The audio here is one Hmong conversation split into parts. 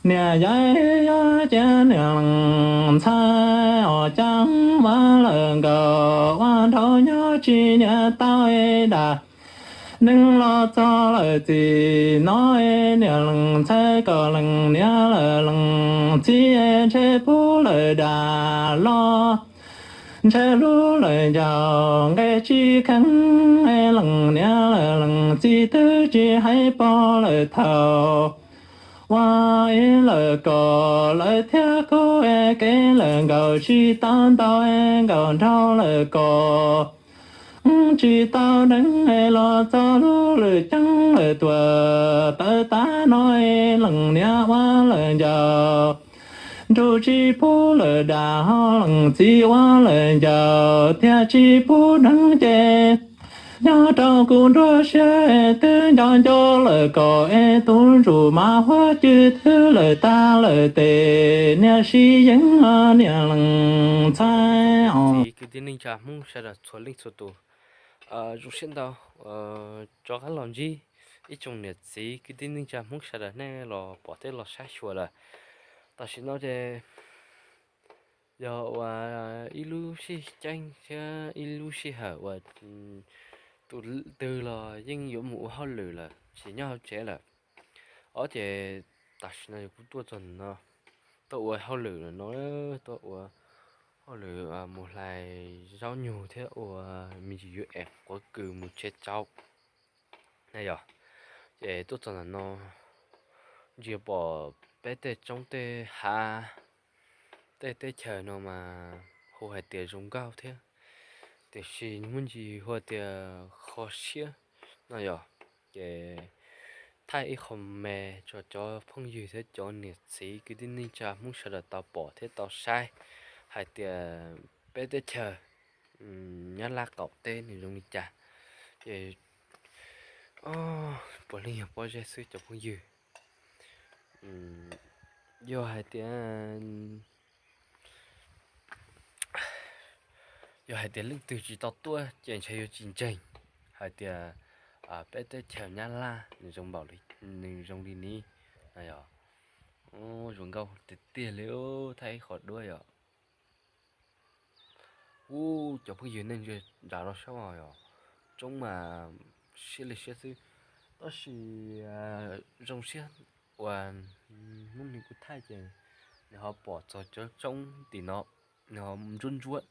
Niam yau yog cia niam lees ntxhais os, cas ua lawm nkaus ua nraug nyob tsis niam tau es dam neeg los txog lawm txim no es niam lees ntxhais kom lees niam lawm lees txiv es ntshe pub lawm dam los ntshe lub lawm ncaus nqe tsis kheev es lees niam lawm lees txiv twb tsis hais pom lawm thaum ua es lawm kom lawv thiab kuv es kev lawm nkaus tsis tau ntau es nkaus nraug lawm kom tsis tau deev es los txog lub lwm ceeb lawm tuam tawv tag no es lees niam ua lawm ncaus nrug tsis pub lawm dam ho lees txiv ua lawm ncaus thiaj tsis pub deev ces nyob rau kuv nruab siab es twb nco nco lawm kom es tus ntsuj mas huab cwj twb lawm tag lawm tes niam sib yeej niam lees ntxhais os. Kwv tij neej tsa Hmoob sawv daws txhua leej txhua tus, zoo siab ntau rov qab los ntsib ib tsoom niam txiv kwv tij neej tsa Hmoob sawv daws nej los pom thiab los saib xyuas lawm. Tam sim no ces yog ua ib lub sij ceeb thiab ib lub sij hawm uas tus twg los yeej yuav mus ua hauj lwm lawm tsis nyob hauv tsev lawm. Ob ces tam sim no yog kuv tuaj txog no, tuaj ua hauj lwm no, tuaj ua hauj lwm mus hlais zaub nyug thiab ua me ntsis yuav es quav kws mus tsev tsau na yog. Ces tuaj txog ntawm no ntsia pom peb tej roob tej hav tej teb chaws no mas hu hais tias zoo nkauj thiab, tiam sis muaj ntsis hu tias kho siab no yog. Ces thaij ib qho me rau cov phooj ywg thiab cov niam txiv kwv tij neej tsa Hmoob sawv daws tau pom thiab tau saib hais tias peb teb chaws Nyab Laj qaum teb nws zoo li cas. Ces puav leej yog pob zeb xwb cov phooj ywg. Yog hais tias, yog hais tias leej twg tsis tau tuaj ces ntshe yuav tsis ntseeg hais tias peb teb chaws Nyab Laj nws zoo npaum li, nws zoo li ni na yog. Zoo nkauj tiag tiag li, thaij ib qho duab yom. Ub, cov phooj ywg nej ntsia nram no saib os, yog roob mas siab li siab xwb, tab sis zoo siab uas hnub no kuv thaij ces nws ho pom txog cov roob tim no, nws ho ntsuab ntsuab,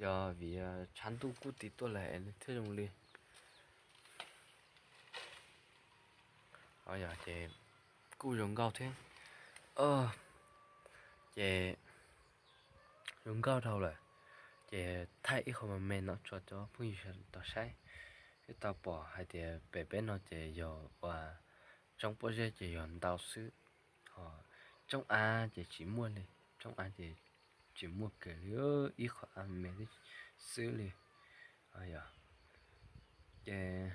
yog vim tshav ntuj kuj tiv tuaj lawm es nws thiaj zoo li. Yog ces kuj zoo nkauj thiab. Ces zoo nkauj dhau lawm, ces thaij ib qho me me no tso cov phooj ywg sawv daws tau saib thiab tau pom hais tias pem peb no ces yog uas roob pob zeb ces yog ntau xwb, ho roob av ces tsis muaj li, roob av ces tsis muaj kiag li, ib qho av me xwb li. Yog ces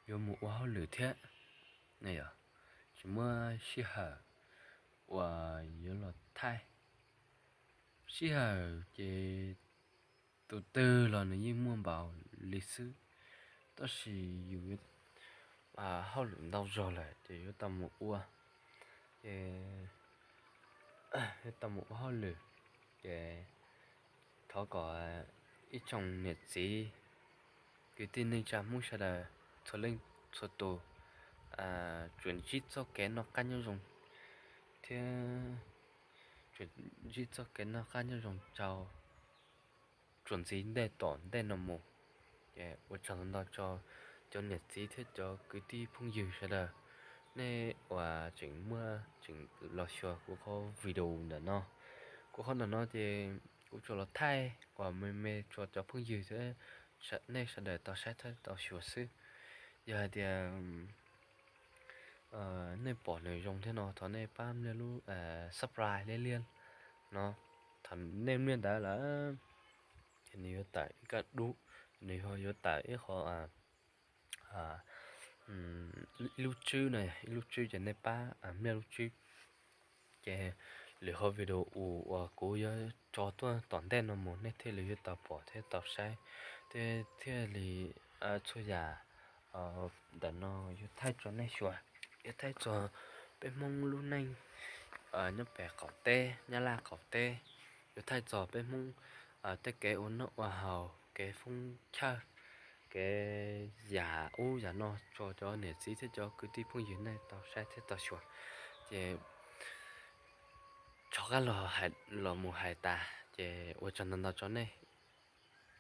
yuav mus ua hauj lwm thiab, yog tsis muaj sij hawm uas yuav los thaij. Sij hawm ces tus twg los nws yeej muaj npaum li xwb, tab sis yus hauj lwm ntau zog lawm ces yuav tau mus ua, ces yuav tau mus ua hauj lwm. Ces thov kom ib tsoom niam txiv kwv tij neej tsa Hmoob sawv daws txhua leej txhua tus tsuas ntsib txoj kev noj qab nyob zoo thiab tsuas ntsib txoj kev noj qab nyob zoo rau tsuas ntxiv ntej tom ntej no mus. Ces ua tsaug ntau rau cov niam txiv thiab cov kwv tij phooj ywg sawv daws, nej uas tseem muaj tseem los xyuas kuv qhov video ntawm no. Kuv qhov ntawm no ces kuv tsuas los thaij uas me me rau cov phooj ywg thiab nej sawv daws tau saib thiab tau xyuas xwb. Yog hais tias nej pom nws zoo thiab no thov nej pab npliaj lub subscribe liab liab no, thaum nej npliaj ntawd lawm ces nws yuav tawm kaj dub, nws yuav tawm ib qho ib lub tswb no, ib lub tswb ces nej pab npliaj lub tswb, ces lwm qhov video uas kuv yuav tso tuaj tom ntej no mus nej thiaj li yuav tau pom thiab tau saib, thiaj li txhua yam Ntawm no yuav thaij tso nej xyuas, yuav thaij txog peb Hmoob lub neej nyob pem qaum teb, Nyab Laj qaum teb, yuav thaij txog peb Hmoob tej kev ua noj ua haus, kev foob chawj, kev yam ub yam no tso cov niam txiv thiab cov kwv tij phooj ywg nej tau saib thiab tau xyuas. Ces rov qab los mus hais tas ces ua tsaug ntau ntau tso nej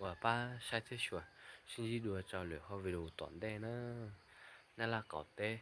uas pab saib thiab xyuas, sib ntsib dua rau lwm hauv video tom ntej na. Nyab Laj qaum teb.